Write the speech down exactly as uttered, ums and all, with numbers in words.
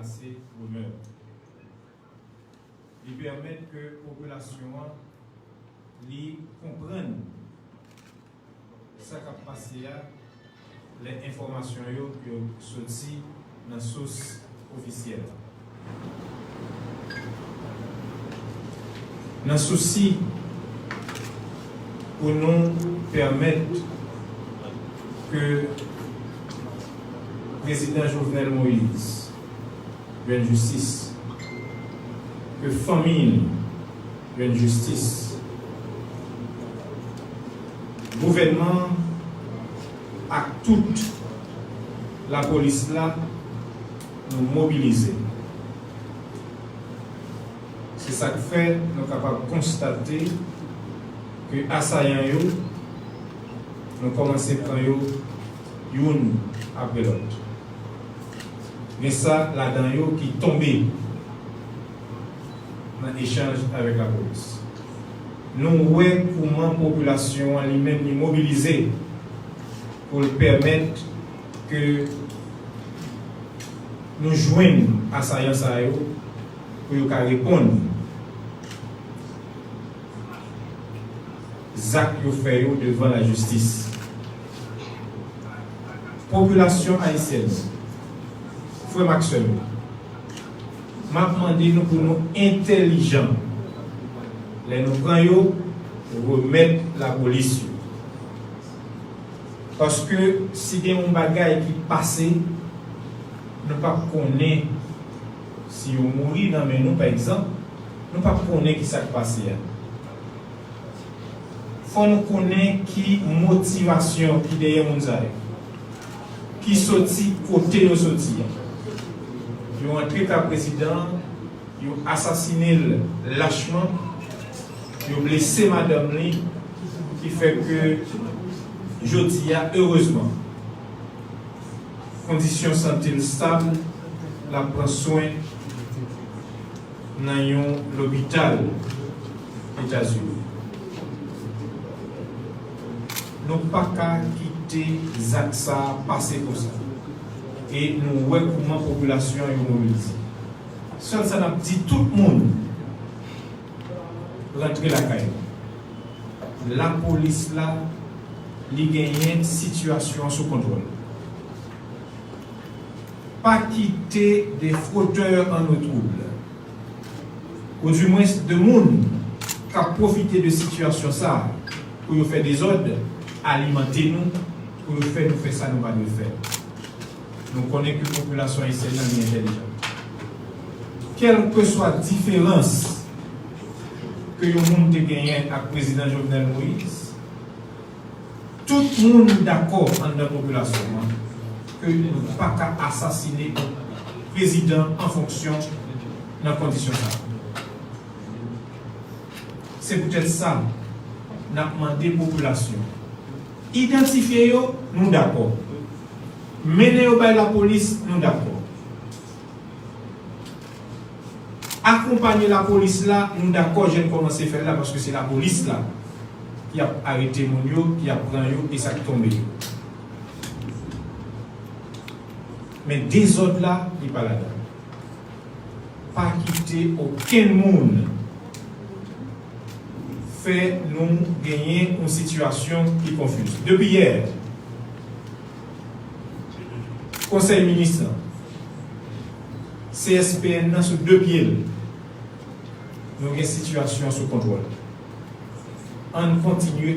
Pase rimè. Li pèmèt ke popilasyon an li konprann sa k ap pase a lè enfòmasyon yo, yo soti nan sous ofisyèl. Nan sousi pou nou pèmèt ke Prezidan Jovenel Moïse jwenn jistis, ke fanmi l jwenn jistis, gouvènman an ak tout lapolis la, nou mobilize. Se sa k fè nou kapab konstate ke asayan yo, nou kòmanse pran yo youn apre lòt. Gen sa ladan yo ki tonbe nan echanj avèk lapolis. Nou wè kouman popilasyon an li menm li mobilize pou l pèmèt ke nou jwenn asayan sa yo pou yo ka reponn zak yo fè yo devan lajistis. Popilasyon ayisyèn, frè m ak sè m yo, m ap mande nou pou nou entèlijan lè nou pran yo, remèt lapolis yo. Paske si gen yon bagay ki pase, nou p ap konnen si yo mouri nan men nou, pa egzanp, nou p ap konnen ki sa k pase a. Fò nou konnen ki motivasyon ki dèyè moun sa yo, ki soti kote yo soti a. Yo antre kay prezidan an, yo asasine l lachman, yo blese madanm li, ki fè ke jodi a, erezman, kondisyon sante l stab, l ap pran swen nan yon lopital Etazini. Nou pa ka kite zak sa a pase konsa. E nou wè kouman popilasyon an yo mobilize. Sèl sa n ap di tout moun, rantre lakay nou. Lapolis la, li genyen sitiyasyon an sou kontwòl. Pa kite des frotteurs en eau trouble, ou du moins de moun k ap pwofite de sitiyasyon sa a pou yo fè dezòd, alimante nou, pou yo fè nou fè sa nou pa dwe fè. Nou konnen ke popilasyon ayisyèn nan li entèlijan. Kèlkeswa diferans ke yon moun te genyen ak prezidan Jovenel Moïse, tout moun dakò anndan popilasyon an ke nou pa ka asasine yon prezidan an fonksyon nan kondisyon sa a. Se poutèt sa, n ap mande popilasyon, idantifye yo, nou dakò. Mennen yo bay lapolis, nou dakò. Akonpanye lapolis la, nou dakò, jan n kòmanse fè l la, paske se lapolis la ki ap arete moun yo, ki ap pran yo, e sa k tonbe yo. Men dezòd la, li pa ladan. Pa kite okenn moun fè nou genyen yon sitiyasyon ki konfiz. Depi yè, Konsèy Minis lan, C S P N nan sou de pye l, nou gen sitiyasyon an sou kontwòl. Ann kontinye